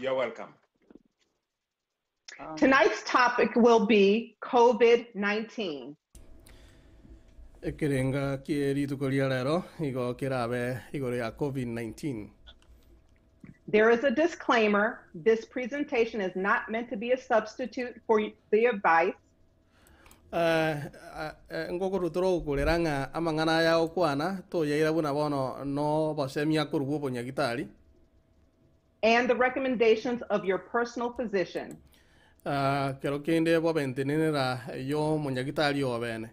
You're welcome. Tonight's topic will be COVID 19. Ekerenga kie rituko ria rero igo kerabe igoro ya COVID-19. There is a disclaimer. This presentation is not meant to be a substitute for the advice Ngokorwa ogokurera ng'a amang'ana aya agokwana toyaira buna bono nobosemia korwa obonyagitari and the recommendations of your personal physician. Kero kende bobe ntenenera y'omonyagitari obene.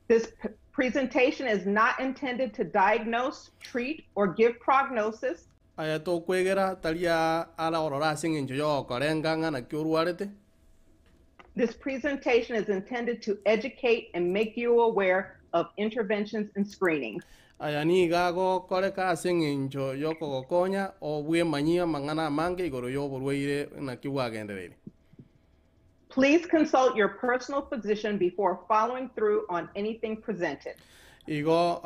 This presentation is not intended to diagnose, treat, or give prognosis. Aya tokwegera tari ara ororo ase eng'encho y'ogokorenga ng'a naki orwarete. This presentation is intended to educate and make you aware of interventions and screenings. Aya nigo agokoreka ase eng'encho y'okogokonya obwemanyi amang'ana amange igoro y'oborwaire naki bwagendereire. Please consult your personal physician before following through on anything presented. Igo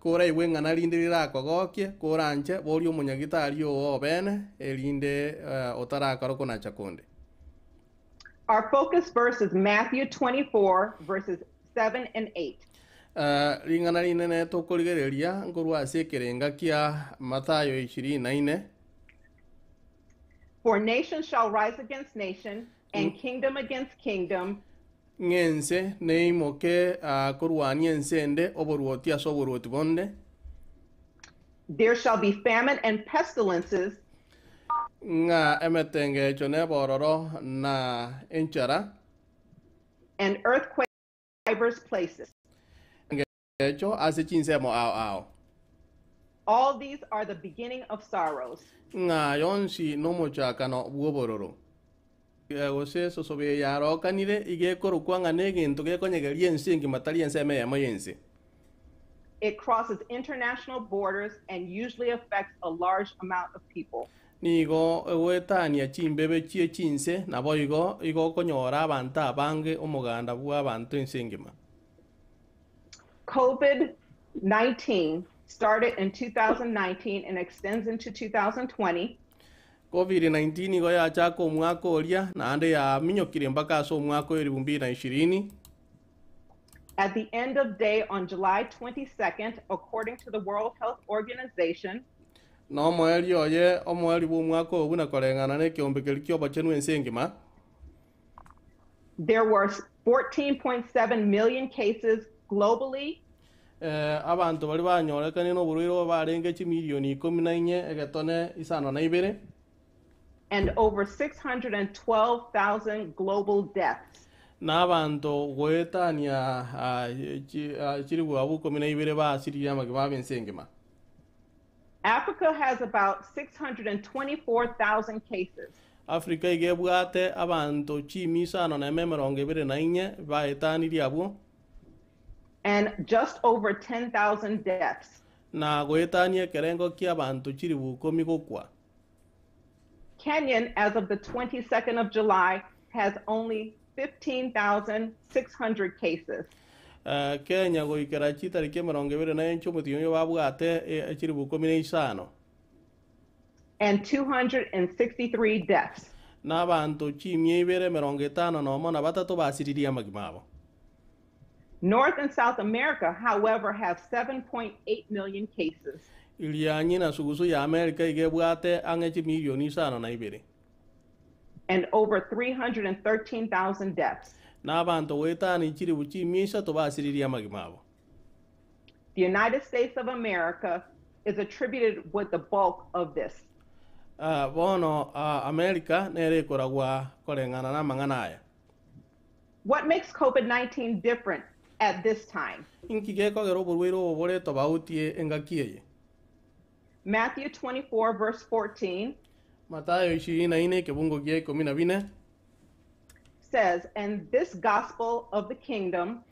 koraigwe ing'ana rinde rirakogokie, koranche boria omonyagitari oo obene, erinde otarakora konacha konde. Our focus verse is Matthew 24, verses 7 and 8. Ring'ana rinene tokorigereria nkorwa ase ekerenga kia Mathayo 24. For nation shall rise against nation, and kingdom against kingdom. Ng'ense neimoke korwania ense ende, oboruoti ase oboruoti bonde. There shall be famine and pestilences. Ng'a emetengecho nebororo na enchara. And earthquakes in divers places. Engecho ase chinsemo ao ao. All these are the beginning of sorrows. Ng'a yonsi nomochakano bw'obororo. Gose esosobe eye yarokanire iga ekorokwa ng'a negento gekonyegeria ense engima tari ensemo eyemo y'ense. It crosses international borders and usually affects a large amount of people. Nigo egoetania chimbebe chie chinse, naboigo igo okonyora abanto abange omoganda bw'abanto ense engima. COVID-19 started in 2019 and extends into 2020. COVID-19 nigo yachaka omwaka oria naende yaminyokire mpaka ase omwaka o 2020. At the end of day on July 22nd, according to the World Health Organization, Na omoerio oye omoerio bw'omwaka oo buna koreng'ana nekeombe keria ki'obochenu ense engima. There were 14.7 million cases globally. Abanto baria banyorekanire noborwaire obo barenge chimilioni ikomi na inye egetone isano na ibere. And over 612,000 global deaths. Na abanto goetania chilifu abwo ikomi na ibere basiririe amagima abo ense engima. Africa has about 624,000 cases. Africa iga ebwate abanto chimi isano na emo 24 baetanirie abwo. And just over 10,000 deaths. Na goetania ekerengo ki'abanto chilifu ikomi gokwa. Kenyan, as of the 22nd of July, has only 15,600 cases. Kenya goikera chitariki 24 omotienyi oyo babwate chilifu 15. And 263 deaths. Na abanto chimia ibere 51 na batato basiririe amagima abo. North and South America, however, have 7.8 million cases. Irianyi na sugusu ya Amerika iga ebwate ang'e chimilioni isano na ibere. And over 313,000 deaths. Na abanto goetania chilifu chimia isato basiririe amagima abo. The United States of America is attributed with the bulk of this. Bono Amerika nere ekoragwa koreng'ana namang'ana aya. What makes COVID-19 different at this time? Inki gekogera oborwaire obo bore tobauti engaki eye? Matthew 24 verse 14 Mathayo 24 ekebungo gia 14 says, And this gospel of the kingdom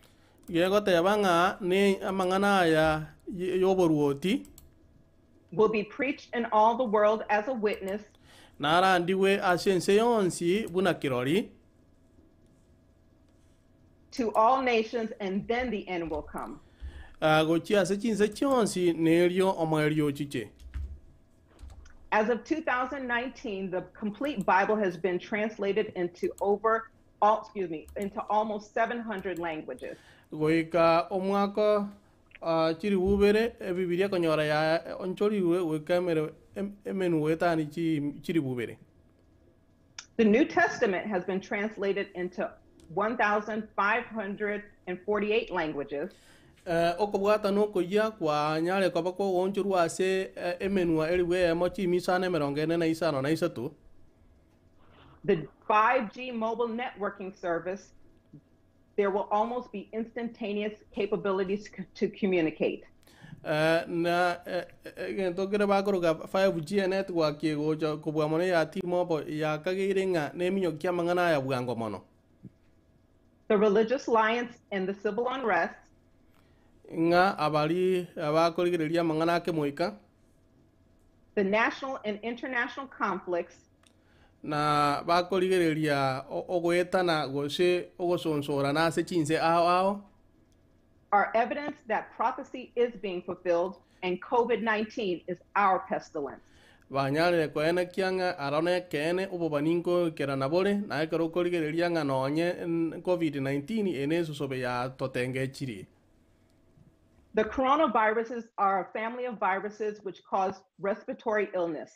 Gegoteba ng'a ne amang'ana aya y'oboruoti will be preached in all the world as a witness, narandigwe ase ense yonsi buna kirori to all nations, and then the end will come. Gochia ase chinse chionsi, nerio omoerio ochiche. As of 2019, the complete Bible has been translated into over, all, excuse me, into almost 700 languages. Goika omwaka 2000 ebibiria konyora ya onchorigwe goika emenugo etani 2000. The New Testament has been translated into 1,548 languages. Okobwata nokoyia kwanyare koba kogonchorwa ase emenwa 1543. The 5G mobile networking service, there will almost be instantaneous capabilities to communicate. Na egento kere bakoroka 5G network egocha kobua mono ya T-Mobile yakageire ng'a neminyokia amang'ana aya bwango mono. The religious alliance and the civil unrest. Ng'a abari abakorigereria amang'ana ake moika. The national and international conflicts. Na bakorigereria ogoetana gose ogosonsorana ase chinse ao ao. Are evidence that prophecy is being fulfilled and COVID-19 is our pestilence. Banyarire koenekia ng'a aro nekeene obobani nkoikerana bore, na ekero okorigereria ng'a nonye COVID-19 ene esosobe yatotengechirie. The coronaviruses are a family of viruses which cause respiratory illness.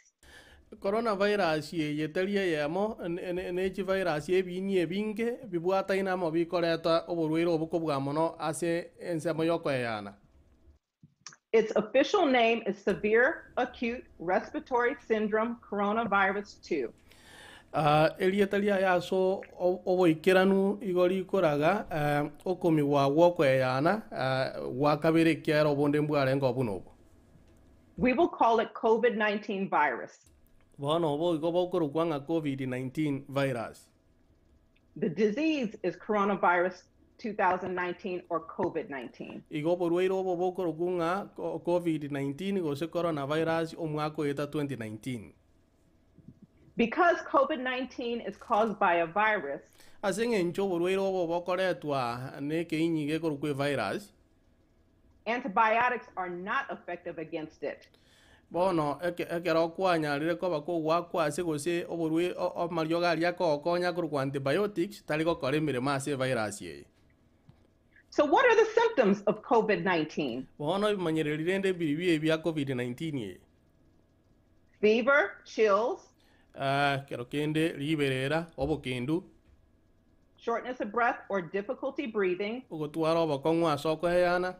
Coronavirus eye tari eyemo ne chivirus ebiini ebinge bibwataine amo bikoreta oborwaire obo kobua mono ase ensemo yokoeyana. Its official name is Severe Acute Respiratory Syndrome Coronavirus 2. Erieta riaye ase oboikeranu igo rikoraga okomigwa gwokoeyana gwa kabere ekiagera obonde mbwarenge obuna obo. We will call it COVID-19 virus. Bono obo igo bokorokwa ng'a COVID-19 virus. The disease is coronavirus 2019 or COVID-19. Igo oborwaire obo bokorokwa ng'a COVID-19 gose coronavirus omwaka oeta 2019. Because COVID-19 is caused by a virus. Ase eng'encho oborwaire obo bokoretwa nekeinyi gekorokwa evirus. Antibiotics are not effective against it. Bono ekero kwanyarire koba kogwakwa ase gose oborwaire amariogo aria akogokonya akorokwa antibiotics tari gokora emeremo ase evirus eye. So what are the symptoms of COVID-19? Bono ebimanyereri rende mbiribio ebia COVID-19 eye. Fever, chills. Kero kende riberera, obokendu. Shortness of breath or difficulty breathing. Ogotwara obokong'u ase okoeyana.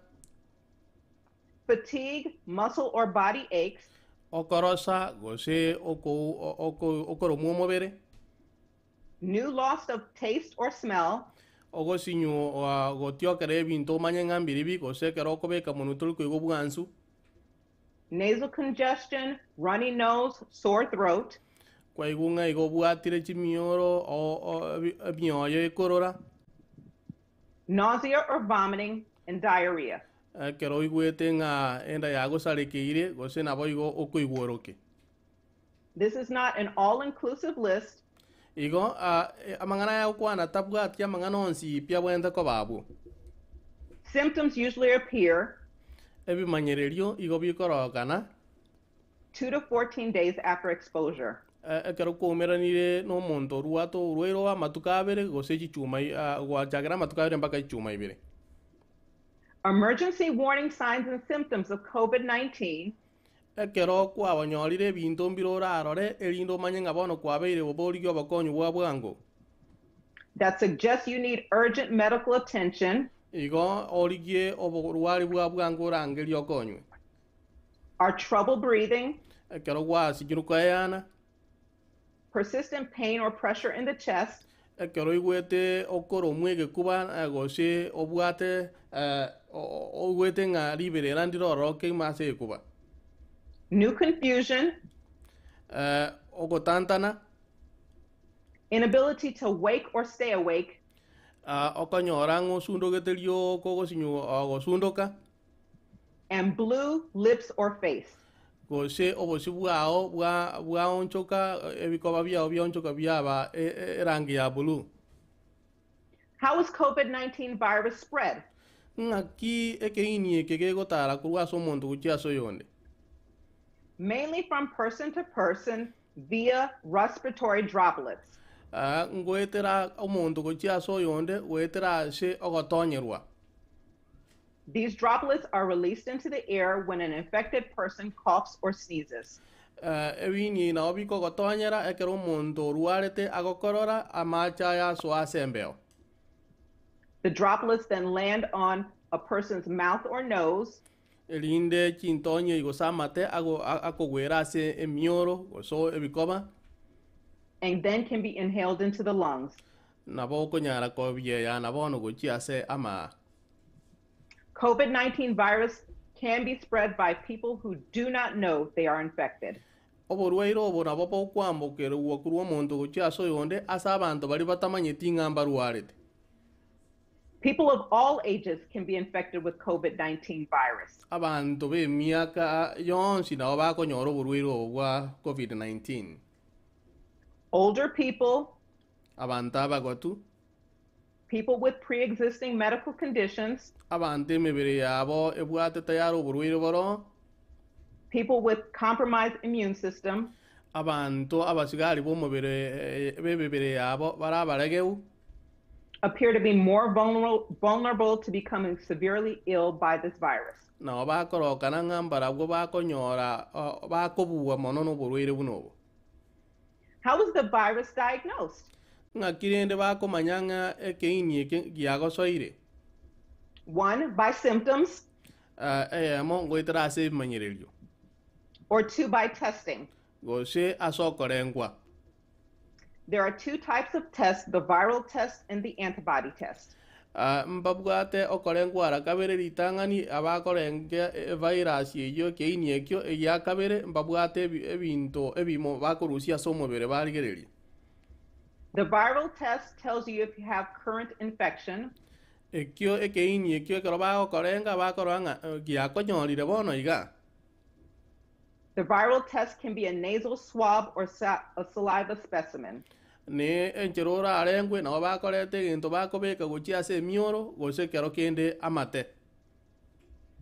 Fatigue, muscle or body aches. Okorosa gose okoromwa omobere. New loss of taste or smell. Ogosinyu gotiokera ebinto omanye ng'a mbiribi gose ekero okobeka monwe tori koigwa obwansu. Nasal congestion, runny nose, sore throat. Kwaigwa ng'a igo obwatire chimioro emioyo ekorora. Nausea or vomiting and diarrhea. Ekero oigwete ng'a enda yagosarekeire gose nabo igo okoigworoke. This is not an all-inclusive list. Igo amang'ana aya gokwana tabwati amang'ana onsi pi abwenerete koba abwo. Symptoms usually appear Ebimanyererio igo bikorokana 2 to 14 days after exposure. Ekero kwaumeranire nomonto orwate orwaire obe amatuko abere gose chichuma gwachakera amatuko abere mpaka chichuma ibere. Emergency warning signs and symptoms of COVID-19. Ekero kwabanyorire ebinto mbire orarore erinde omanye ng'a bono kwabeire bobe origie obokonyi bwa bwango. That suggests you need urgent medical attention. Igo origie oborwari bwa bwango orangerie okonywe. Are trouble breathing. Ekero gwasikire koeyana. Persistent pain or pressure in the chest. Ekero oigwete okoromwa egekuba gose obwate oigwete ng'a riberera ndire ororo keima ase egekuba. New confusion. Ogotantana. Inability to wake or stay awake. Okonyora ng'a osundogete rioka ogosinyu gosundoka. And blue lips or face. Gose obosi bwao bwaonchoka ebikoba biao bionchoka biaba erangi ya blue. How is COVID-19 virus spread? Ng'aki ekeini eke gegotara korwa ase omonto gochia ase oyonde. mainly from person to person via respiratory droplets. Ngoetera omonto gochia ase oyonde goetera ase ogotonyerwa. These droplets are released into the air when an infected person coughs or sneezes. Ebini nabo bikogotonyera ekero omonto orwarete agokorora amache aya asoa ase embeo. The droplets then land on a person's mouth or nose. Erinde chintonye gose amate akogwera ase emioro gose ebikoba. And then can be inhaled into the lungs. Nabo okonyara kobieya na bono gochia ase amaa. COVID-19 virus can be spread by people who do not know they are infected. Oborwaire obo nabo bokwambokerwa korwa omonto gochia ase oyonde ase abanto baria batamanyeti ng'a mbarwarete. People of all ages can be infected with COVID-19 virus. Abanto b'emiaka yonsi nabo bakonyora oborwaire obo bwa COVID-19. Older people, Abanto abagotu, people with pre-existing medical conditions, abanto emebere yabo ebwate tayari oborwaire boro, people with compromised immune system, abanto abasigari b'omobere b'emebere yabo bare abaregeu, appear to be more vulnerable to becoming severely ill by this virus. Nabo bakorokana ng'a mbarabwo bakonyora bakobua mono n'oborwaire buna obo. How is the virus diagnosed? Ng'aki rende bakomanya ng'a ekeini eke giagosoire? 1, by symptoms. Eyemo ngoetera ase ebimanyererio. Or 2, by testing. Gose ase okorengwa. There are 2 types of tests, the viral test and the antibody test. Mbabwate okorengwa ara kabere ritang'ani abakorenge virus eyio ekeini ekio egia kabere mbabwate ebinto ebimo bakorusia ase omobere barigereria. The viral test tells you if you have current infection. Ekio ekeini ekio ekero bagokorenga bakorora ng'a giakonyorire bono iga. The viral test can be a nasal swab or a saliva specimen. Ne enchera orarengwe nabo bakoreta egento bakobeka gochia ase emioro gose kero kende amate.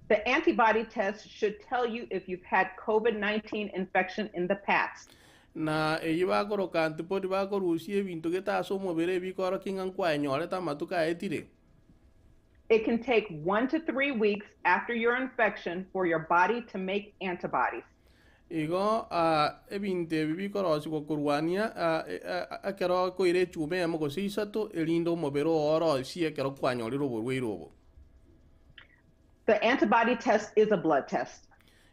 The antibody test should tell you if you've had COVID-19 infection in the past. Na eyi bakoroka antibody bakorusia ebinto gete ase omobere ebikorokia ng'a nkwaenyorete amatuko aetire. It can take 1 to 3 weeks after your infection for your body to make antibodies. Igo ebinto ebi bikorosigwa korwania ekero koira echuma eyemo gose isato erinde omobere oorosie ekero kwanyorire oborwaire obo. The antibody test is a blood test.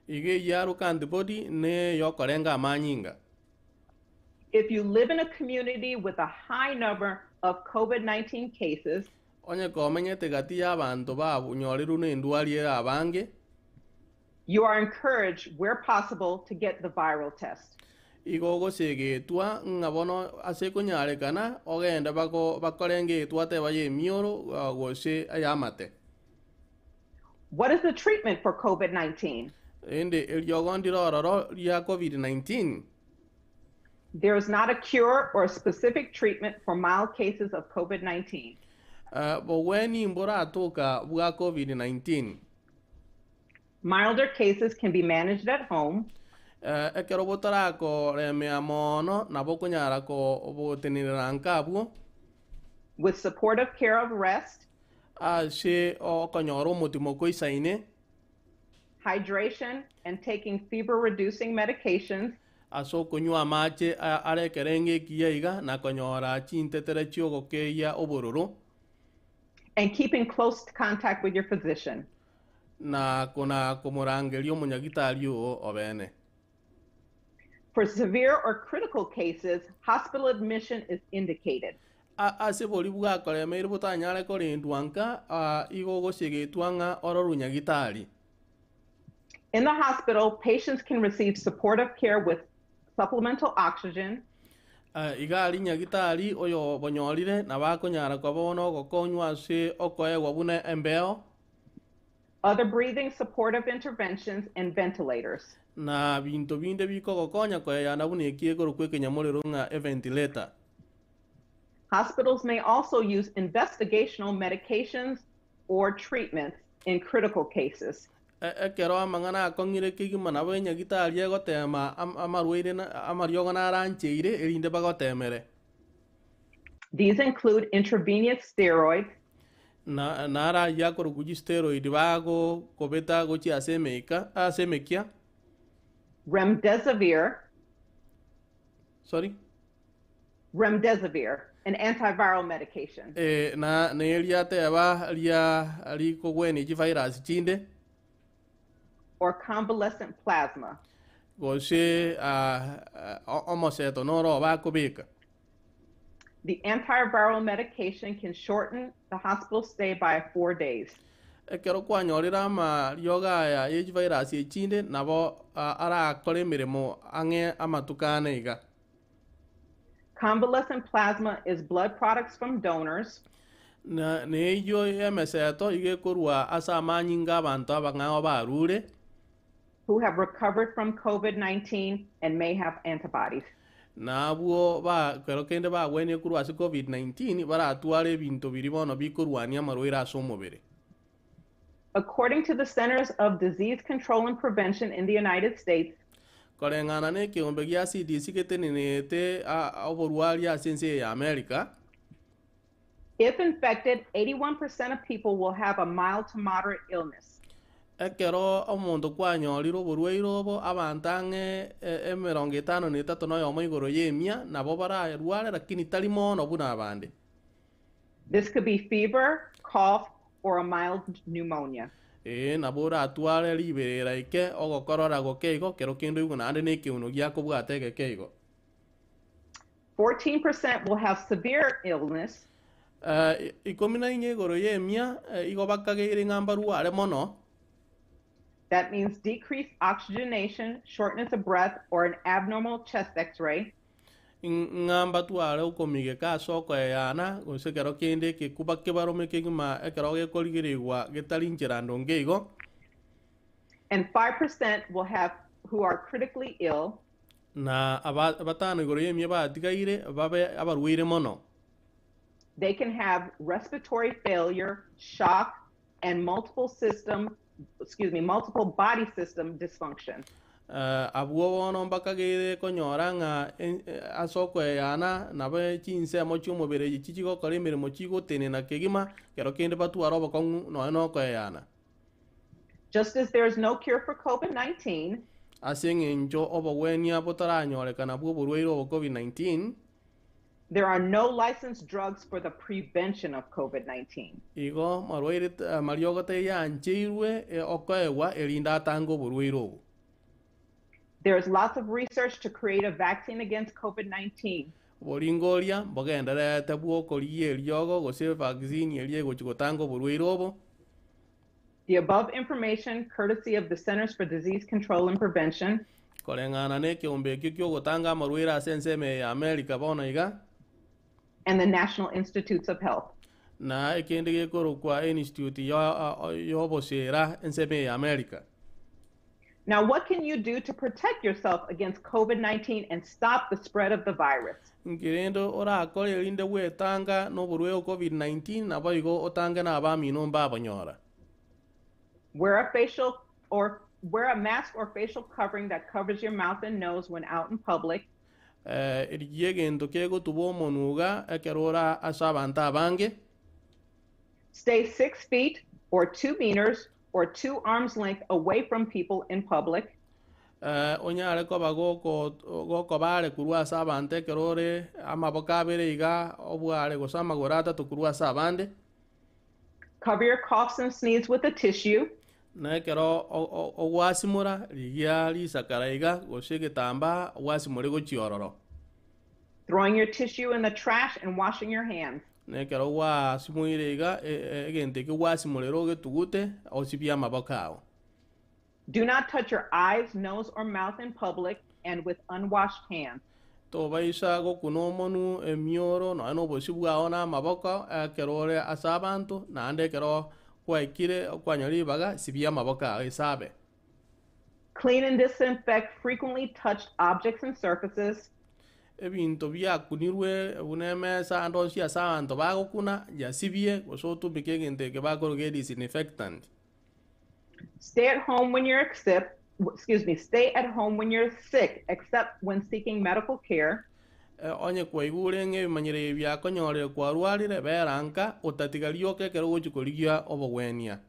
Igo eyaroka antibody ne yokorenga amanyinga. If you live in a community with a high number of COVID-19 cases, onye komenyete gati y'abanto babunyorirwe n'endwari abange, you are encouraged where possible to get the viral test. Igo gosegetwa ng'a bono ase konyarekana ogende bakorenge etwa teba y'emioro gose ayamate. What is the treatment for COVID-19? Ende eriogo ndirororo ria COVID-19. There is not a cure or a specific treatment for mild cases of COVID-19. Bogweni mboratoka bwa COVID-19. Milder cases can be managed at home. Ekero botarakoremea mono nabo konyara ko botenenera nkabwo. With supportive care of rest, ase okonyora omotimo koisaine, hydration, and taking fever-reducing medications. Ase okonywa amache arekerenge ekiya iga na konyora chintetere chiogokeia obororo. And keeping close contact with your physician. Na kona komorangeria omonyagitari oo obene. For severe or critical cases, hospital admission is indicated. Ase bori bwakoremeire botanyare korendwa nka igo gosegetwa ng'a ororu nyagitari. In the hospital, patients can receive supportive care with supplemental oxygen. Igari nyagitari oyo bonyorire na bakonyara koba ogokonywa ase okoegwa buna embeo. Other breathing supportive interventions and ventilators. Na binto binde bikogokonya koeyana buna ekiegoro kwekenyamorero ng'a e ventilator. Hospitals may also use investigational medications or treatments in critical cases. Ekero amang'ana akong'ire kegima nabo enyagitari egotema amarwaire amariogo narancheire erinde bagotemere. These include intravenous steroids, Na narayia akorokwa chisteroid bagokobeta gochia ase emeika ase emekia. Remdesivir, Sorry? Remdesivir, an antiviral medication. Na neria ateba ria rikogwenia chivirus chinde. Or convalescent plasma. Gose omoseto noro bakobeka. The antiviral medication can shorten the hospital stay by 4 days. Ekero kwanyorire amariogo aya ye chivirus echinde nabo arakore emeremo ang'e amatuko ane iga. Convalescent plasma is blood products from donors. Na neyio emeseto iga ekorwa ase amanyinga abanto abang'ao barure. Who have recovered from COVID-19 and may have antibodies. Na abwo ba kero kende bagwenie korwa ase COVID-19 baratware ebinto biria bono bikorwania amarwaire ase omobere. According to the Centers of Disease Control and Prevention in the United States, Koreng'ana na ekeombe gia CDC getenenete oborwari ase ense eye ya America, if infected, 81% of people will have a mild to moderate illness. Ekero omonto kwanyorire oborwaire obo, abanto ang'e 53 igoro ya 100 nabo bararware lakini tari mono buna abande. This could be fever, cough, or a mild pneumonia. Ee, nabo oratware riberera eke ogokorora goke igo kero kende oigwe naende na ekeuno giakobwata egeke igo. 14% will have severe illness. 14 igoro ya 100 igo bakageire ng'a mbarware mono. That means decreased oxygenation, shortness of breath, or an abnormal chest x-ray. Ng'a mbatware okomigeka ase okoeyana gose kero kende ekekuba kebarome kegima ekero gekorigerigwa getari nchera ndonge igo. And 5% will have who are critically ill. Na 5 igoro ya 100 batigaire babe abarwaire mono. They can have respiratory failure, shock, and multiple body system dysfunction. Abwo bono mbakageire konyora ng'a ase okoeyana nabo chinsemo chi'omobere echi chigokora emeremo chigotenena kegima kero kende batware obokong'u nonya na okoeyana. Just as there is no cure for COVID-19, Ase eng'encho obogwenia botaranyorekana bw'oborwaire obo COVID-19, there are no licensed drugs for the prevention of COVID-19. Igo marwaire mariogo taiyancheirwe okoegwa erinde atange oborwaire obo. There is lots of research to create a vaccine against COVID-19. Boringoria mbogendererete bw'okorigia eriogo gose vaccine eria egochi gotanga oborwaire obo. The above information, courtesy of the Centers for Disease Control and Prevention, Koreng'ana na ekeombe ekio ki'ogotanga amarwaire ase ensemo eye ya America bono iga, and the National Institutes of Health. Na ekende gekorokwa Institute y'obosera ensemo eye ya America. Now, what can you do to protect yourself against COVID-19 and stop the spread of the virus? Nkerende orakore erinde gwetanga n'oborwaire COVID-19 nabo igo otange na abamino mbabonyora. Wear a mask or facial covering that covers your mouth and nose when out in public. Rigia egento kegotuba omonuga ekero ore ase abanto abange. Stay 6 feet or 2 meters or 2 arms length away from people in public. Onyare koba gokobare korwa ase abanto ekero ore amaboko abere iga obware gose amagoro atato korwa ase abande. Cover your coughs and sneeze with a tissue. Na ekero ogwasimora rigia risakara iga gose egetambaa ogwasimore gochia ororo. Throwing your tissue in the trash and washing your hands. Na ekero gwasimoire iga egento ekio gwasimorera ogetugute osibie amaboko ao. Do not touch your eyes, nose, or mouth in public and with unwashed hands. Tobaisa gokuna omonu emioro nonya na obosi bwao na amaboko ekero ore ase abanto naende ekero kwaikire kwanyora ribaga sibia amaboko ao esabe. Clean and disinfect frequently touched objects and surfaces. Ebinto biakunirwe buna emesa ande onsi ase abanto bagokuna yasibie gose otumike egento eke bakoroka disinfectant. Stay at home when you're except, excuse me, stay at home when you're sick, except when seeking medical care. Onye kwaigure ng'a ebimanyero ebi biakonyorire kwarwarire, bera nka, otatiga rioka ekero ogochia korigia obogwenia.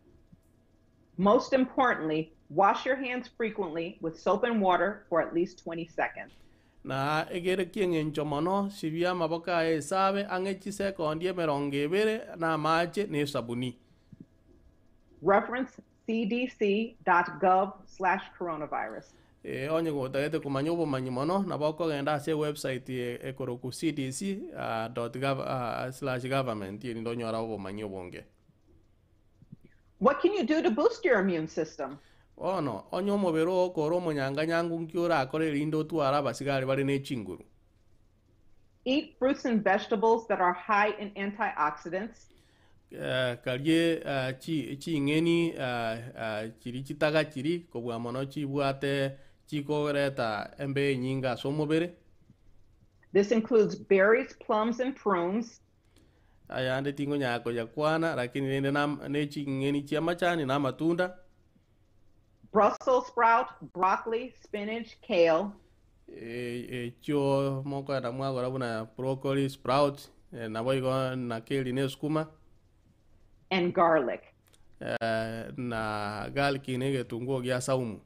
Most importantly, wash your hands frequently with soap and water for at least 20 seconds. Na egere ki'eng'encho mono, sibia amaboko aye esabe ang'e chisekondi 20 na amache na esabuni. Reference cdc.gov/coronavirus. Ee, onye gotagete komanya obomanyi mono, nabo okogenda ase ewebsite ekorokwa cdc dot gov slash government erinde onyore obomanyi obonge. What can you do to boost your immune system? Bono, onye omobere oo kore omonyanganyangu nki orakore erinde otware abasigari bare ne chinguru? Eat fruits and vegetables that are high in antioxidants. Karie ching'eni chiria chitagachiri kobua mono chibwate chikoreta embe enyinga ase omobere. This includes berries, plums, and prunes. Ayande tingonyara koyakwana, lakini rende ne ching'eni chi'amachani na amatunda. Brussels sprout, broccoli, spinach, kale. Echio mokoenda mwagora buna broccoli, sprout, naboigo na kale na esukuma. And garlic. Na garlic na egetunguo gia saumu.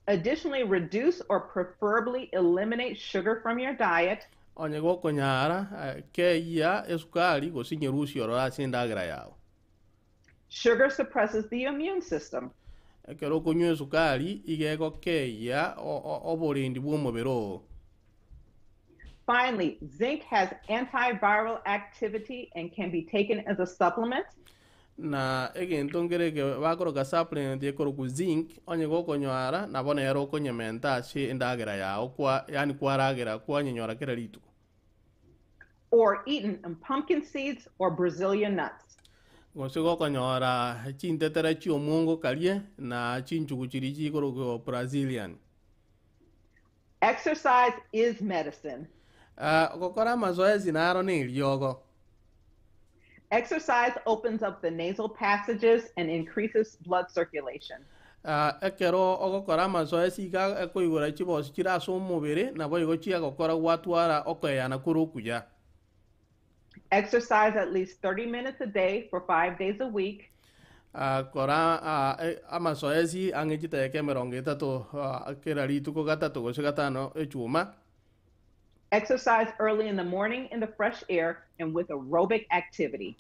Additionally, reduce or preferably eliminate sugar from your diet. Onye gokonyara, keyia esukari gose nyerusie ororo ase endagera yao. Sugar suppresses the immune system. Ekero okonywa esukari iga egokeyia oborendi bw'omobere oo. Finally, zinc has antiviral activity and can be taken as a supplement. Na egento nkere eke bakoroka supplement ekorokwa zinc, onye gokonyora nabo nere okonyementa ase endagera yao kwa yaani kwaragera kwanyenyora kera rituko. Or eaten in pumpkin seeds or Brazilian nuts. Gose gokonyora chintetera chi'omwongo karie na chinchugu chiria chikorokwa Brazilian. Exercise is medicine. Gokora amazoezi naro neriogo. Exercise opens up the nasal passages and increases blood circulation. Ekero ogokora amazoezi iga ekoigora chibosi chire ase omobere naboigo chiagokora gwatwara okoeyana kore okuya. Exercise at least 30 minutes a day for 5 days a week. Kora amazoezi ang'e chidakika 30 kera rituko gatato gose gatano echuma. Exercise early in the morning in the fresh air and with aerobic activity.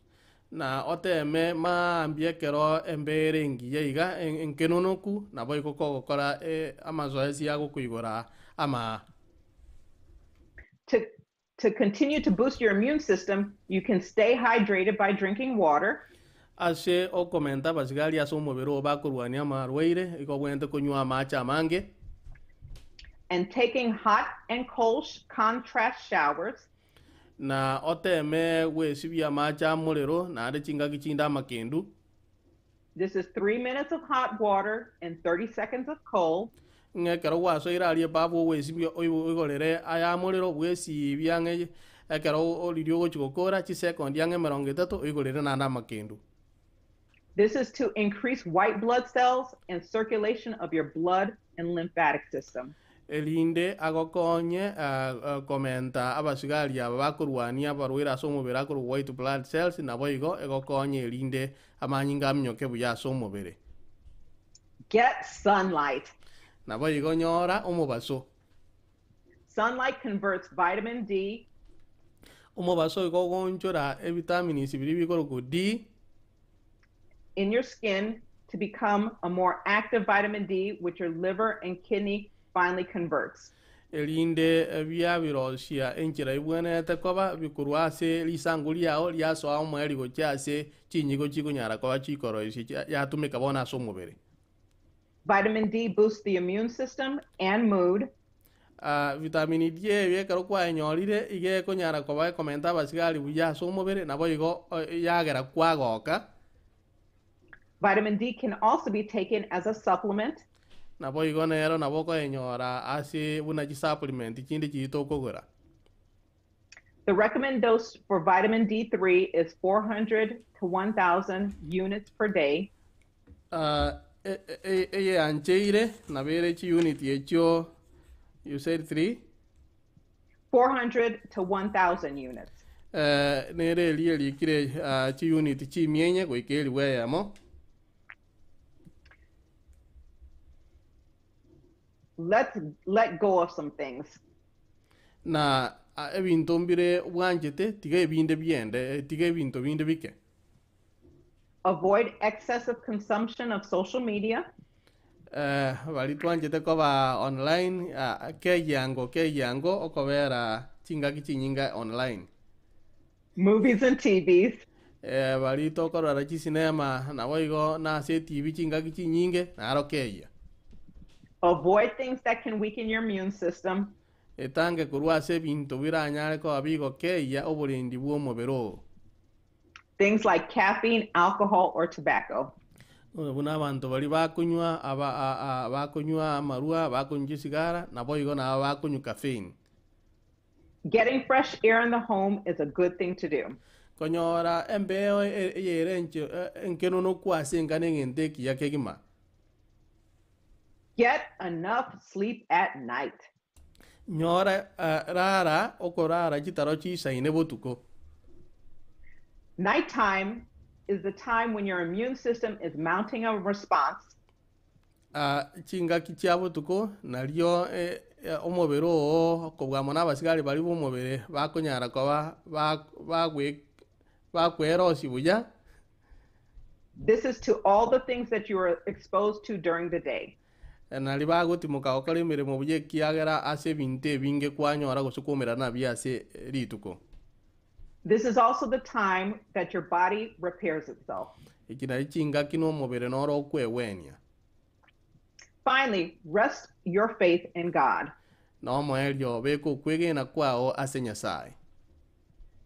Na oteme mambia ekero embere engiya iga enkenonoku naboigo kogokora amazoezi agokoigora ama. To continue to boost your immune system, you can stay hydrated by drinking water. Ase okomenta abasigari ase omobere oo bakorwania amarwaire, igo obwenerete konywa amache amange. And taking hot and cold contrast showers. Na oteme gwesibia amache a morero naende chingaki chinde amakendu. This is 3 minutes of hot water and 30 seconds of cold. Ng'a ekero gwasoire aria ebafu ogwesibia oigorere aya morero bwesibia ang'e ekero riria ogochia gokora chisekondi ang'e 30 oigorere naende amakendu. This is to increase white blood cells and circulation of your blood and lymphatic system. Erinde agokonye komenta abasigari aba bakorwania abarwaire ase omobere akorwa white blood cells naboigo egokonye erinde amanyinga aminyoke buya ase omobere. Get sunlight. Naboigo nyora omobaso. Sunlight converts vitamin D. Omobaso igo ogoonchora evitamins biria bikorokwa D. In your skin to become a more active vitamin D, which your liver and kidney finally converts. Erinde biabirosia enchera ebwenerete koba bikorwa ase risangu riao riasoa omoerio gochia ase chinyigo chikonyara koba chikoroisia yatumeka bono ase omobere. Vitamin D boosts the immune system and mood. Vitamin D eye ekero kwayenyorire iga ekonyara koba ekomenta abasigari buya ase omobere naboigo yagera kwagoka. Vitamin D can also be taken as a supplement. Naboigo nero nabo okoyenyora ase buna chisupplement chinde chiria tokogora. The recommended dose for vitamin D3 is 400 to 1,000 units per day. Ah, eyeancheire nabo ere chiunit echio you said 3 400 to 1,000 units. Nere eria erikire chiunit chimienye goika eribu eyemo. Let's let go of some things. Na ebinto mbire bwanchete tiga ebinde biende, tiga ebinto binde bike. Avoid excessive consumption of social media. Bari twanchete koba online, kegiango kegiango okobera chingaki chinyinga online. Movies and TVs. Bari tokorora chisinema nabo igo na ase TV chingaki chinyinge naro kegia. Avoid things that can weaken your immune system. Etange korwa ase ebinto biranyare koba bigokeia oborendi bwa omobere oo. Things like caffeine, alcohol, or tobacco. Buna abanto baria bakonywa aba bakonywa amarwa, bakonywa chisigara, nabo igo nabo bakonywa caffeine. Getting fresh air in the home is a good thing to do. Konyora embeo eyere enkenunu ase enka neng'ento ekiya kegima. Get enough sleep at night. Nyora rara okorara chitaro chisaine botuko. Nighttime is the time when your immune system is mounting a response. Chingaki chia botuko nario omobere oo kobua na abasigari bari bomobere bakonyara koba bakwerosi buya. This is to all the things that you are exposed to during the day. Nari bagotimoka gokora emeremo buya ekiagera ase ebinto ebinge kwanyora gose kwomera nabio ase rituko. This is also the time that your body repairs itself. Eki nari chingaki na omobere noro okwewenia. Finally, rest your faith in God. Na omoerio beka okwegena kwao ase Nyasaye.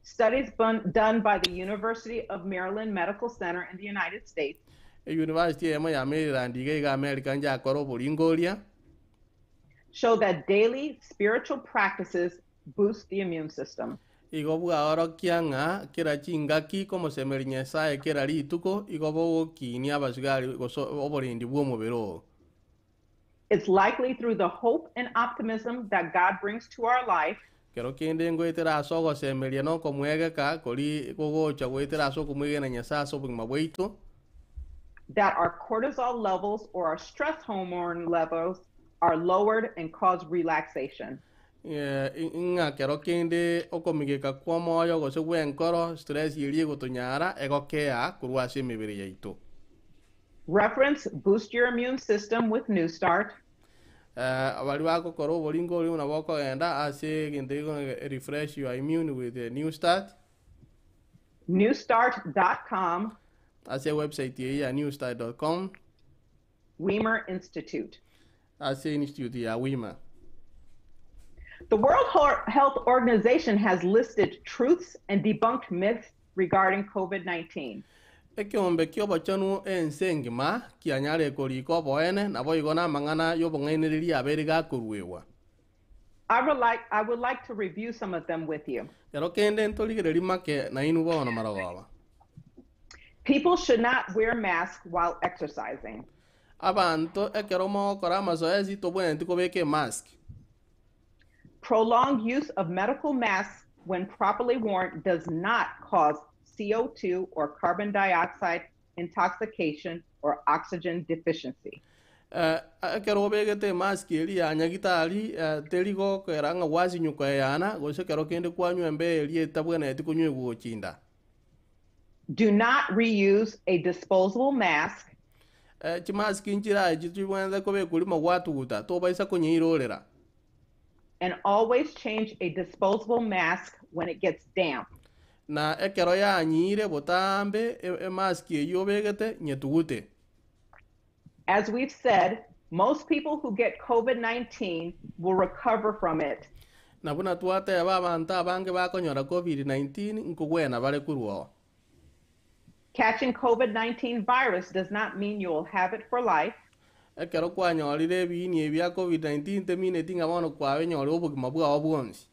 Studies done by the University of Maryland Medical Center in the United States University eyemo ya Maryland iga iga America njakora oboringoria show that daily spiritual practices boost the immune system. Igo bwaorokia ng'a kera chingaki komosemeri Nyasaye kera rituko igo bogokinia abasigari gose oborendi bwa omobere oo. It's likely through the hope and optimism that God brings to our life Kero kende ngoetera ase ogosemeria na okomwegeka kori gogocha goetera ase okomwegena Nyasaye ase obogima bwaito that our cortisol levels or our stress hormone levels are lowered and cause relaxation. Ng'a kero kende okomigeka kwa omoyo gose bwenkoro stress eria egotonyara egokea korwa ase emebere yaito. Reference Boost Your Immune System with New Start. Bari bagokora oboringo oria nabo okogenda ase egento refresh your immune with a New Start. Newstart.com. Ase website eye ya newstart.com. Weimar Institute. Ase institute ya Weimar. The World Health Organization has listed truths and debunked myths regarding COVID-19. Ekeombe kiobochenu ense engima kianyare korika oboene nabo igo na amang'ana y'obong'ainereria abere gakoruegwa. I would like to review some of them with you. Kero kende ntorigereri make nainu bono marogoba. People should not wear masks while exercising. Abanto ekero mogokora amazoezi tobwenereti kobeka emask. Prolonged use of medical masks when properly worn does not cause CO2 or carbon dioxide intoxication or oxygen deficiency. Ekero obegete emask eri ya nyagitari teri gokera ng'a gwasinyuka eyana gose kero kende kwanywa embe eri etabwenereti konywa egochinda. Do not reuse a disposable mask. Chimask nchira echi chibwenerete kobekwa rimo gwatuguta tobaisa konyeirorera. And always change a disposable mask when it gets damp. Na ekero yanyire botambe emask eywo obegete nyetugute. As we've said, most people who get COVID-19 will recover from it. Na buna twateba abanto abange bakonyora COVID-19 nkogwena bare korwa. Catching COVID-19 virus does not mean you will have it for life. Ekero kwanyorire ebiini ebia COVID-19 temineti ng'a bono kwabenyore obogima bwao bwonsi.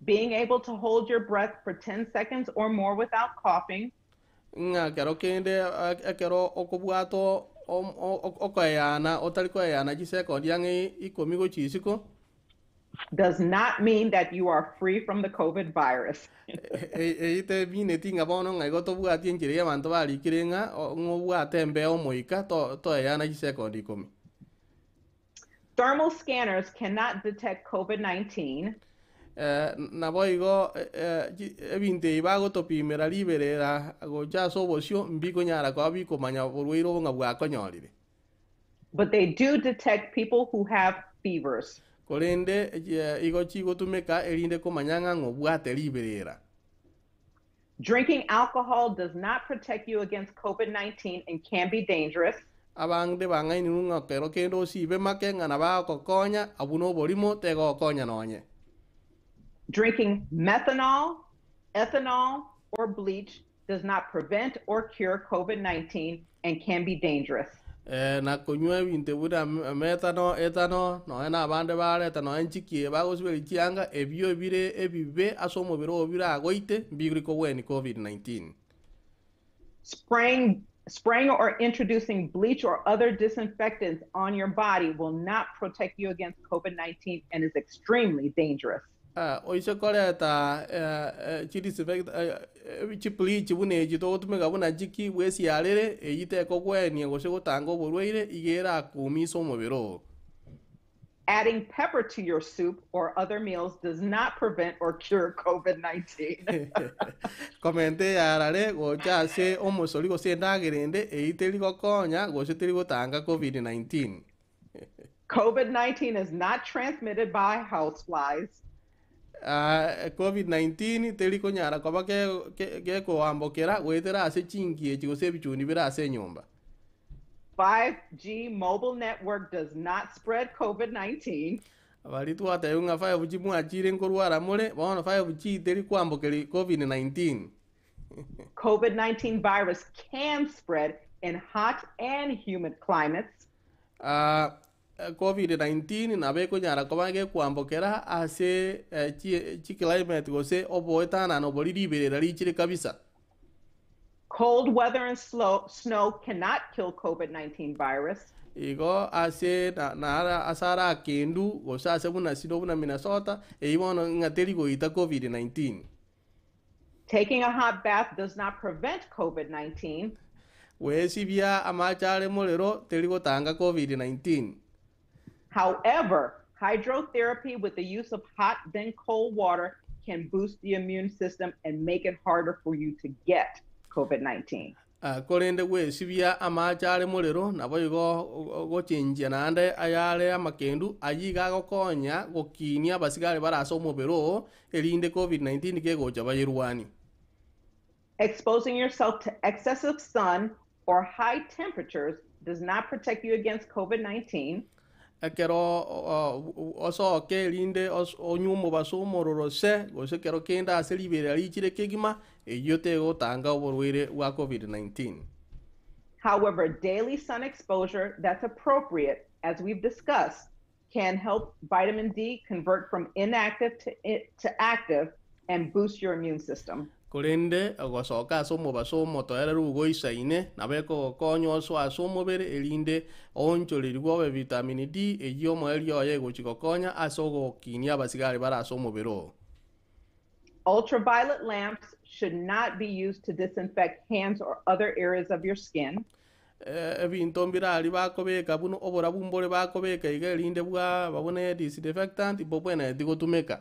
Being able to hold your breath for 10 seconds or more without coughing. Ng'a kero kende ekero okobwata okoeyana otari koeyana chisekondi ang'e ikomi gochia isiko, does not mean that you are free from the COVID virus. Eyio temineti ng'a bono ng'a igo tobwati enchera ya abanto barikire ng'a ng'obwate embeo omoika toeyana chisekondi ikomi. Thermal scanners cannot detect COVID-19. Naboigo ebinto ebi bagotopimera riberera gocha ase obosio mbikonyara koba bikomanya oborwaire obo ng'a bwakonyorire. But they do detect people who have fevers. Korende igo chigotumeka erinde komanya ng'a ng'obwate riberera. Drinking alcohol does not protect you against COVID-19 and can be dangerous. Abande bang'ainirwe ng'a kero kende osibe make ng'a nabagokonya, abwo noborimo tegokonya nonye. Drinking methanol, ethanol, or bleach does not prevent or cure COVID-19 and can be dangerous. Na konywa ebinto buna methanol, ethanol, nonya na abande bareta nonya nchikie bagosiberia chianga, ebio ebire ebibe ase omobere oo biragoite mbigori kobweni COVID-19. Spraying or introducing bleach or other disinfectants on your body will not protect you against COVID-19 and is extremely dangerous. Oise koreta chibleach buna echi togotumeka buna chiki bwesiarere, eyio tekogwenia gose gotanga oborwaire, iga erakumisa omobere oo. Adding pepper to your soup or other meals does not prevent or cure COVID-19. Komenta eyarare gocha ase omosori gose endagera ende, eyio teri gokonya gose teri gotanga COVID-19. COVID-19 is not transmitted by houseflies. COVID-19 teri konyara koba gekoambokera goetera ase chingi echi gose ebichuni bire ase enyomba. 5G mobile network does not spread COVID-19. Bari twatebigwa ng'a 5G mwachire nkorwara more, bono 5G teri kwambokeri COVID-19. COVID-19 virus can spread in hot and humid climates. COVID-19 nabo ekonyara koba gekwambokera ase chiclimate gose oboetanano bori riberera richire kabisa. Cold weather and snow cannot kill COVID-19 virus. Igo ase na ase ara kendu gose ase buna sino buna Minnesota, eyio bono ng'a teri goita COVID-19. Taking a hot bath does not prevent COVID-19. Gwesibia amache are morero teri gotanga COVID-19. However, hydrotherapy with the use of hot then cold water can boost the immune system and make it harder for you to get COVID-19. Korende gwesibia amache are morero nabo igo gochenjia naende ayare amakendu ayio iga agokonya gokinia abasigari bare ase omobere oo erinde COVID-19 kegocha bayerwani. Exposing yourself to excessive sun or high temperatures does not protect you against COVID-19. Ekero osoke erinde onywe omobaso omororo se gose kero kende ase riberera richire kegima, eyio tegotanga oborwaire bwa COVID-19. However, daily sun exposure that's appropriate, as we've discussed, can help vitamin D convert from inactive to active and boost your immune system. Korende ogosoka ase omobaso omotoereru ogoisaine nabo ekogokonya oso ase omobere erinde oonchorerigwe obe vitamin D eyio omoerio oye egochi gokonya ase ogokinia abasigari bare ase omobere oo. Ultraviolet lamps should not be used to disinfect hands or other areas of your skin. Ebinto mbirari bakobeka buna oborabu mbore bakobeka iga erinde bwa buna disinfectant mbobwenereti gotumeka.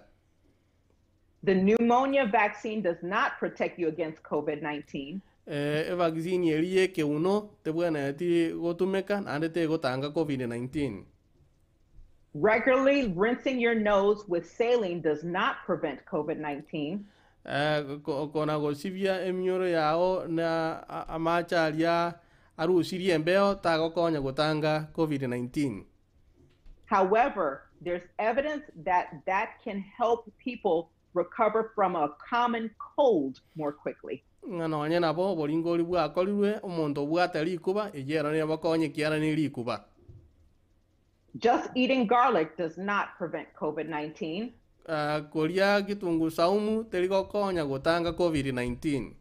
The pneumonia vaccine does not protect you against COVID-19. Evaccine eri yekeuno tebwenereti gotumeka naende tegotanga COVID-19. Regularly rinsing your nose with saline does not prevent COVID-19. Kona gosibia emioro yao na amache aria arusirie embeo tagokonya gotanga COVID-19. However, there's evidence that that can help people recover from a common cold more quickly. Ng'a nonye nabo oboringori bwakorirwe omonto obwate rikuba eyio ero nigo bokonye kiara ne rikuba. Just eating garlic does not prevent COVID-19. Koria kitunguu saumu teri gokonya gotanga COVID-19.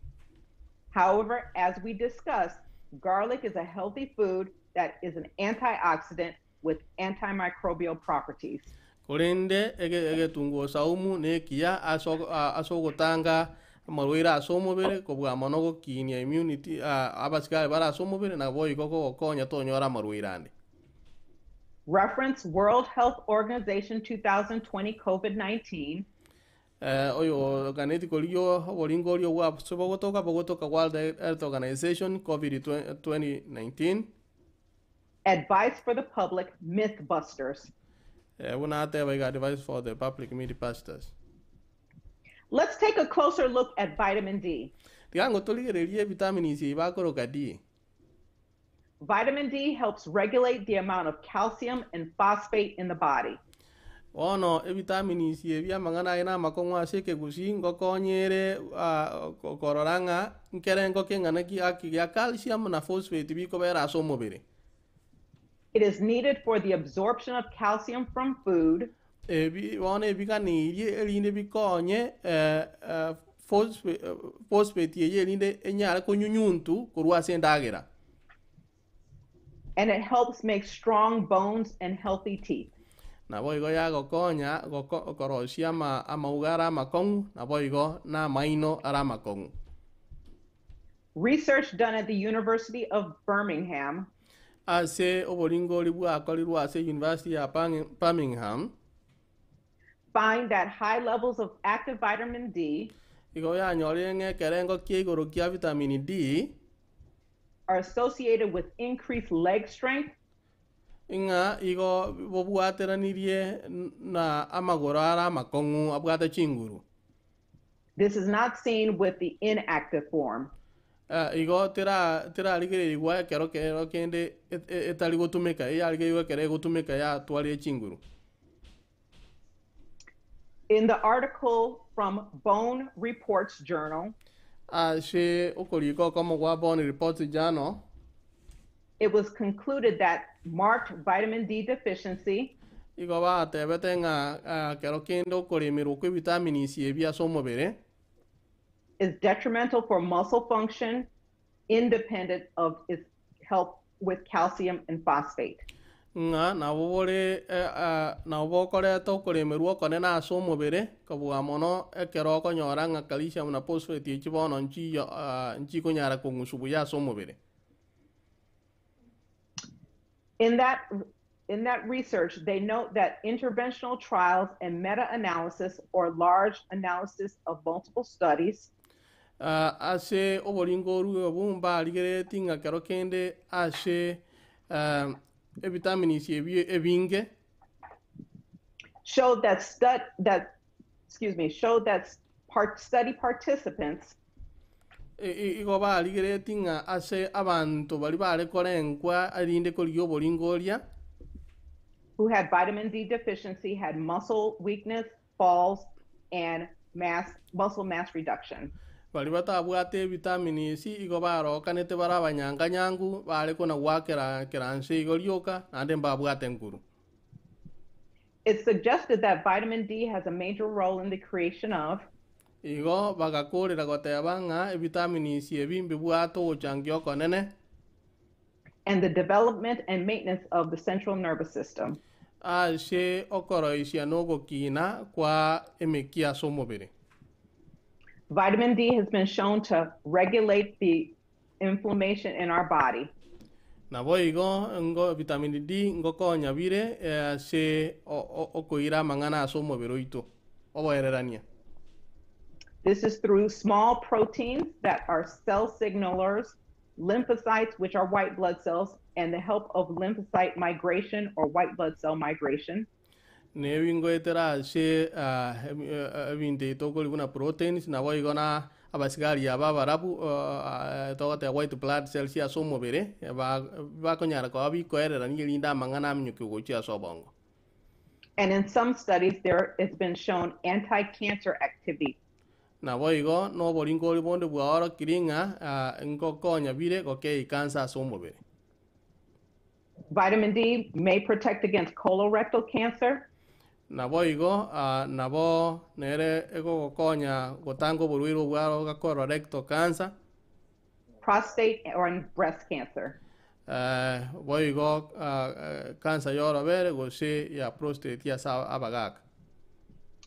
However, as we discussed, garlic is a healthy food that is an antioxidant with antimicrobial properties. Korende egetunguo saumu na ekiya ase ogotanga amarwaire ase omobere kobua mono gokinia immunity abasigari bare ase omobere nabo igo kogokonya tonyora amarwaire ande. Reference World Health Organization 2020 COVID-19. Oyo oganeti korigia oboringo oria obwa bogotoka bogotoka World Health Organization COVID 2019. Advice for the public, Mythbusters. Buna ateba iga advice for the public, Mythbusters. Let's take a closer look at vitamin D. Tiga torigererie vitamins eye bakoroka D. Vitamin D helps regulate the amount of calcium and phosphate in the body. Bono evitamins ebi amang'ana aye na amakong'u ase ekegusii ngokonyere korora ng'a nkerengo keng'ana ki gia calcium na phosphate bikobera ase omobere. It is needed for the absorption of calcium from food. Ebi bono ebiganirie erinde bikonye phosphate eye erinde enyare konyunyuntu korwa ase endagera. And it helps make strong bones and healthy teeth. Nabo igo yagokonya korosia amauga ara amakong'u nabo igo na amaino ara amakong'u. Research done at the University of Birmingham ase oboringori bwakorirwe ase University ya Birmingham find that high levels of active vitamin D igo yanyorire ng'a ekerengo kia igoro kia vitamin D are associated with increased leg strength, ng'a igo bobwateranirie na amagoro ara amakong'u abwate chinguru. This is not seen with the inactive form. Igo terarigererigwa ekero kero kende etari gotumeka eyarigererigwa ekero egotumeka yatwarire chinguru. In the article from Bone Reports Journal, ase okorika okomo gwa Bone Reports Journal, it was concluded that marked vitamin D deficiency igo batebete ng'a kero kende okoremerwa kwa vitamins ebi ase omobere is detrimental for muscle function independent of its help with calcium and phosphate. Ng'a nabo bore nabo bokoreta okoremerwa okonene ase omobere kobua mono ekero okonyora ng'a calcium na phosphate echi bono nchikonyara kong'usu buya ase omobere. In that research, they note that interventional trials and meta-analysis, or large analysis of multiple studies, ase oboringo oru mbarigereti ng'a kero kende ase evitamins ebi ebinge showed that study participants igo barigereti ng'a ase abantu bari bare korenkwa erinde korigia oboringo oria who had vitamin D deficiency had muscle weakness, falls, and muscle mass reduction. Bari batabwate vitamins igo barokanete bare abanyanganyangu bare kona gwakera keranse igo rioka naende mbabwate nguru. It suggested that vitamin D has a major role in the creation of igo bagakorera goteba ng'a vitamins ebi mbibwate ogochangia okonene and the development and maintenance of the central nervous system. Ase okoroisia nogokina kwa emeki ase omobere. Vitamin D has been shown to regulate the inflammation in our body. Nabo igo ngo vitamin D ngokonya bire ase okoira amang'ana ase omobere oito oboererania. This is through small proteins that are cell signalers, lymphocytes, which are white blood cells, and the help of lymphocyte migration or white blood cell migration. Nebingoetera ase ebinto okoribuna proteins nabo igo na abasigari aba barabu togate white blood cells ase omobere bakonyara koba bikoererania erinde amang'ana aminyoki gochia ase obongo. And in some studies there it's been shown anti-cancer activity. Nabo igo noboringo ori bonde bwaorokire ng'a ngokonya bire gokei cancer ase omobere. Vitamin D may protect against colorectal cancer. Nabo igo nabo nere egokonya gotanga oborwaire obwa colorectal cancer. prostate or breast cancer. Boigo cancer yorobere gose ya prostate ase abagaka.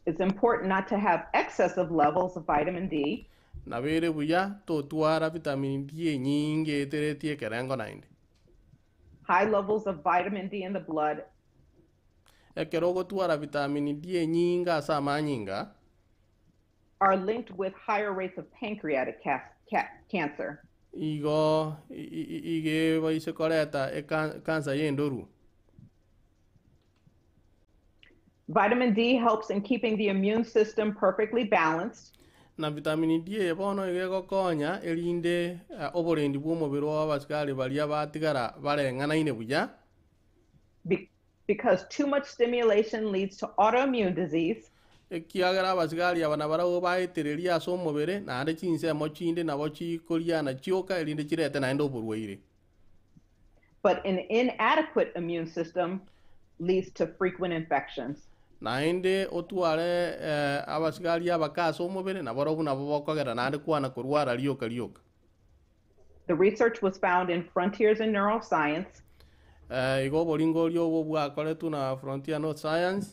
It's important not to have excessive levels of vitamin D. Nabo ere buya totwara vitamin D enyinge eteretie ekerengo naende. High levels of vitamin D in the blood Ekero ogotwara vitamin D enyinge ase amanyinga are linked with higher rates of pancreatic cancer. Igo ige baise koreta cancer yendoru. Vitamin D helps in keeping the immune system perfectly balanced. Na vitamin D eye bono iga egokonya erinde oborendi bwa omobere wa abasikari baria batigara bareng'anaine buya. Because too much stimulation leads to autoimmune disease. Ekiagera abasigari aba nabarabwo baetereria ase omobere naende chinsemo chinde nabo chikoriana chioka erinde chirete naende oborwaire. But an inadequate immune system leads to frequent infections. Naende otware abasigari abake ase omobere nabarobwo nabo bokogera naende kwana korwara rioka rioka. The research was found in Frontiers in Neuroscience. Igo oboringoria obwo bwakoretwe na Frontier Neuroscience.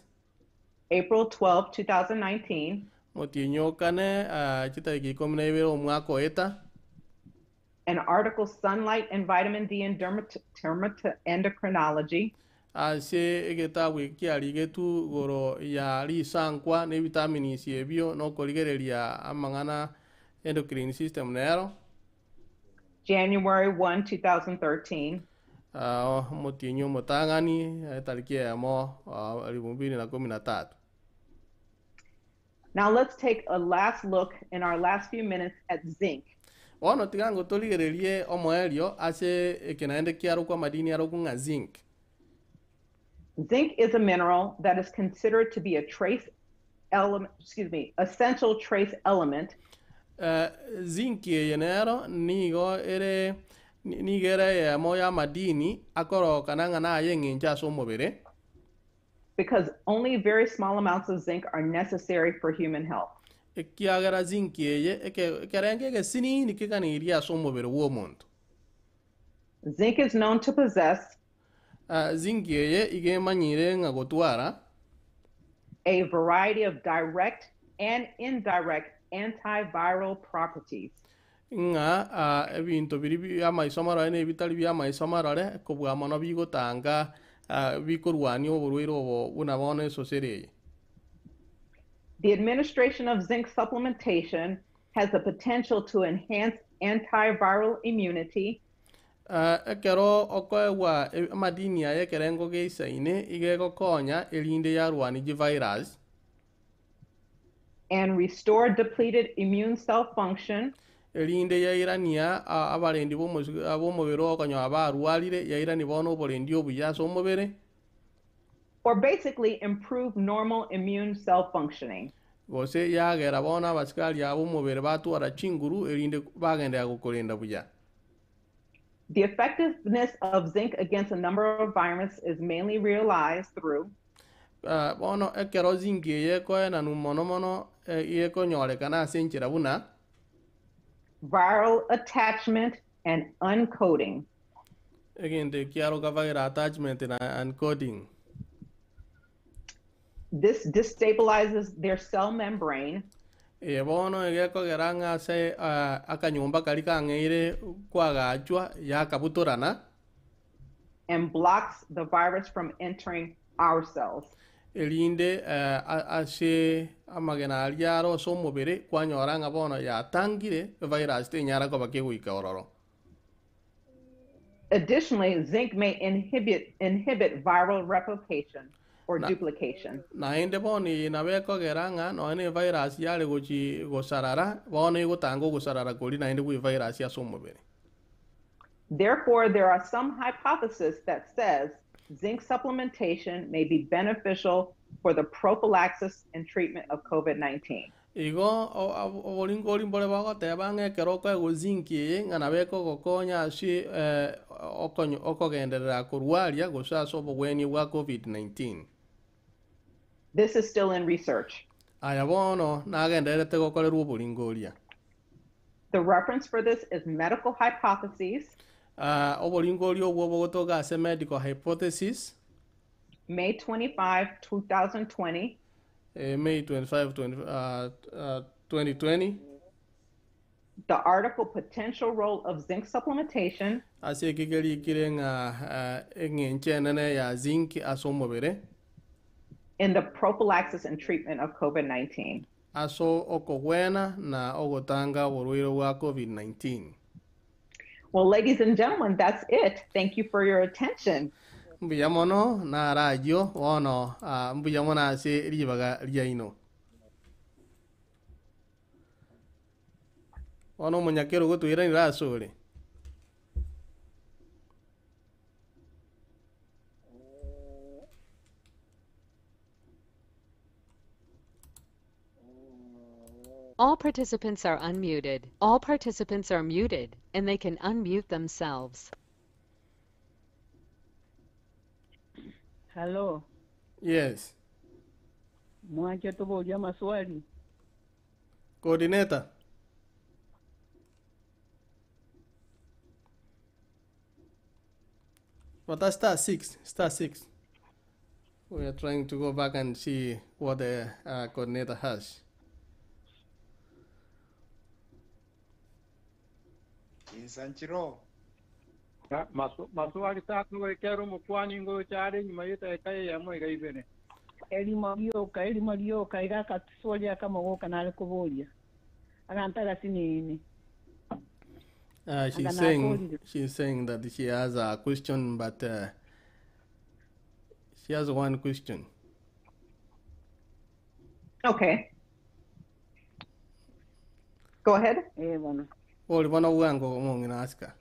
April 12, 2019. Motinyokane chitariki 12 omwaka oeta. An article, Sunlight and Vitamin D in Dermatoendocrinology. Ase egetabu kiarigetu goro ya risankwa ne vitamins ebio nokorigereria amang'ana endocrine system nero. January 1, 2013. Motinyo motang'ani tariki eyemo 2013. Now let's take a last look in our last few minutes at zinc. Bono tiga torigererie omoerio ase ekenaende kiarokwa amadini arokwa ng'a zinc. Zinc is a mineral that is considered to be a trace element, excuse me, essential trace element. Zinc eye nero nigo ere nigo ere eyemo ya amadini akorokana ng'a naye eng'encho ase omobere. Because only very small amounts of zinc are necessary for human health. Ekiagera zinc eye ekerenge egesinini keganirie ase omobere bwa omonto. Zinc is known to possess Zinc eye iga emanyire ng'a gotwara a variety of direct and indirect antiviral properties. Ng'a ebinto biri bia amaiso marore na ebitari bia amaiso marore kobua mono bigotanga bikorwania oborwaire obo buna bono esosere eye. The administration of zinc supplementation has the potential to enhance antiviral immunity. Ekero okoegwa amadini aya ekerengo geisaine iga egokonya erinde yarwani chivirus. And restore depleted immune cell function. Erinde yairania abarendi b'omobere okonyoa barwarire yairani bono oborendi obuya ase omobere. Or basically improve normal immune cell functioning. Gose yagera bono abasikari abo omobere batwara chinguru erinde bagendera gokorenda buya. The effectiveness of zinc against a number of viruses is mainly realized through Bono ekero zinc eye ekoenanu mono mono ekonyorekana ase enchera buna viral attachment and uncoating. Egento kiaroka viral attachment na uncoating. This destabilizes their cell membrane. Bono egekogera ng'a ase akanyomba kari kang'eire kwagachwa yakabutorana. And blocks the virus from entering our cells. Erinde ase amagena aria aro ase omobere kwanyora ng'a bono yatangire virus tenyara koba kegoika ororo. Additionally, zinc may inhibit viral replication or duplication. Naende bono eye nabo ekogera ng'a nonya na evirus yare gochi gosarara bono egotanga ogosarara kori naende bwa evirus ase omobere. Therefore, there are some hypotheses that says zinc supplementation may be beneficial for the prophylaxis and treatment of COVID-19. Igo oboringori mbore bagoteba ng'a ekero okoegwa zinc eye ng'a nabo ekogokonya ase okogenderera korwaria gose ase obogwenia bwa COVID-19. This is still in research. Aya bono nagendererete gokorerwa oboringoria. The reference for this is Medical Hypotheses, Oboringori obwo bogotoka ase Medical Hypothesis, May 25, 2020, May 25, 20, 2020. The article Potential Role of Zinc Supplementation, Ase eke kerikire ng'a eng'encho enene ya zinc ase omobere in the prophylaxis and treatment of COVID-19. Ase okogwena na ogotanga oborwaire bwa COVID-19. Well, ladies and gentlemen, that's it. Thank you for your attention. Mbuya mono narayio bono mbuya mono ase ribaga riaino. Bono omonyakero gotwiranire ase ore. All participants are unmuted. All participants are muted and they can unmute themselves. Hello. Yes. Mwache tuboria maswali. Coordinator. But that's *6, *6. We are trying to go back and see what the coordinator has. Insanchiro. Maswali tatu wekero mukwani ngo chare nyuma yeta ekaye ya mo igaibere. Elima lioka igaka tuswali kama woka na kubolia. Agantara sinini. She's saying that she has a question, but she has one question. Okay. Go ahead. Bueno. Oli bona wango mongina aska.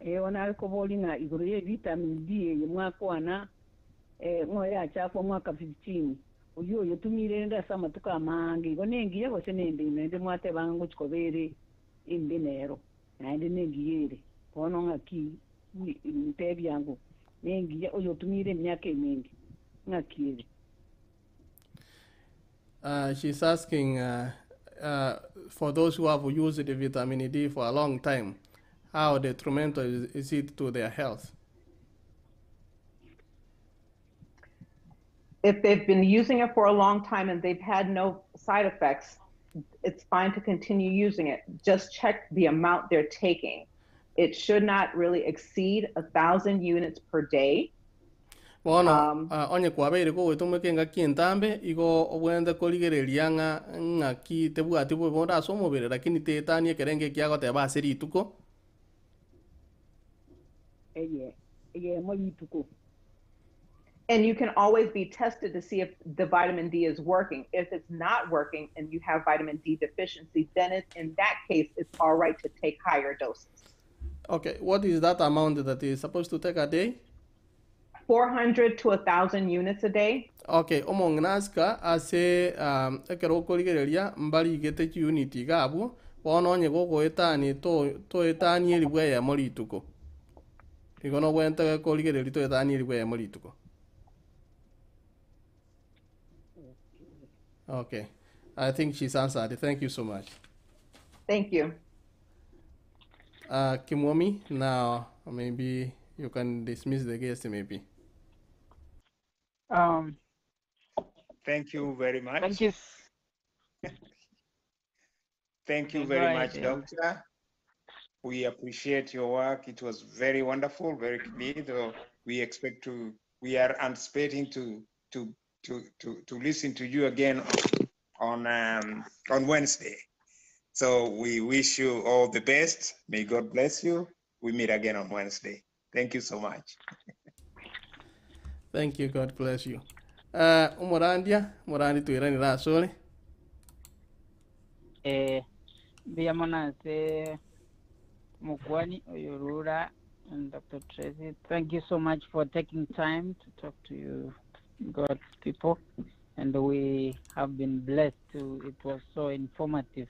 Ona alcohol na igoro ye vitamin D ye mwaka wana ngoya chakwa mwaka 15. Uyo yotumire nda sama tuka mange igo nengiye gose nembe nende mwate bangu chikobere imbe nero. Naende nengiyere. Bono ngaki ntebi yangu nengiye oyo tumire myaka emingi. Ngakire. She's asking for those who have used the vitamin D for a long time, how detrimental is it to their health? If they've been using it for a long time and they've had no side effects, it's fine to continue using it. Just check the amount they're taking. It should not really exceed 1,000 units per day. Bono onye kwabeire kogotumeka engaki entambe igo obwende korigereria ng'a ng'aki tebwati bobe ase omobere lakini tetanie ekerenge kiagoteba ase rituko. Eye mo rituko. And you can always be tested to see if the vitamin D is working. If it's not working and you have vitamin D deficiency, then in that case, it's all right to take higher doses. Okay, what is that amount that is supposed to take a day? 400 to 1,000 units a day. Okay, omong'inaska ase ekero okorigereria mbarigete chiunit iga abwo bono onye gogoetani toetanie eribwa eyemo rituko. Igo nobwente korigereria toetanie eribwa eyemo rituko. Okay, I think she's answered. Thank you so much. Thank you. Kimwami, now maybe you can dismiss the guest, maybe. Thank you very much. Thank you. Thank you very much, Doctor. We appreciate your work. It was very wonderful, very clear. Though we expect to, we are anticipating to listen to you again on Wednesday. So we wish you all the best. May God bless you. We meet again on Wednesday. Thank you so much. Thank you. God bless you. Umurandia, murandi tuirani rasole. Biyamona se Mukwani Oyorura and Dr. Tracy. Thank you so much for taking time to talk to you, God's people, and we have been blessed to. It was so informative.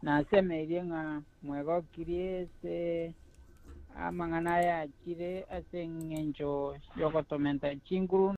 Na seme irenga mwego kirie se amang'ana ya chire ase eng'encho yogotomenta chinguru.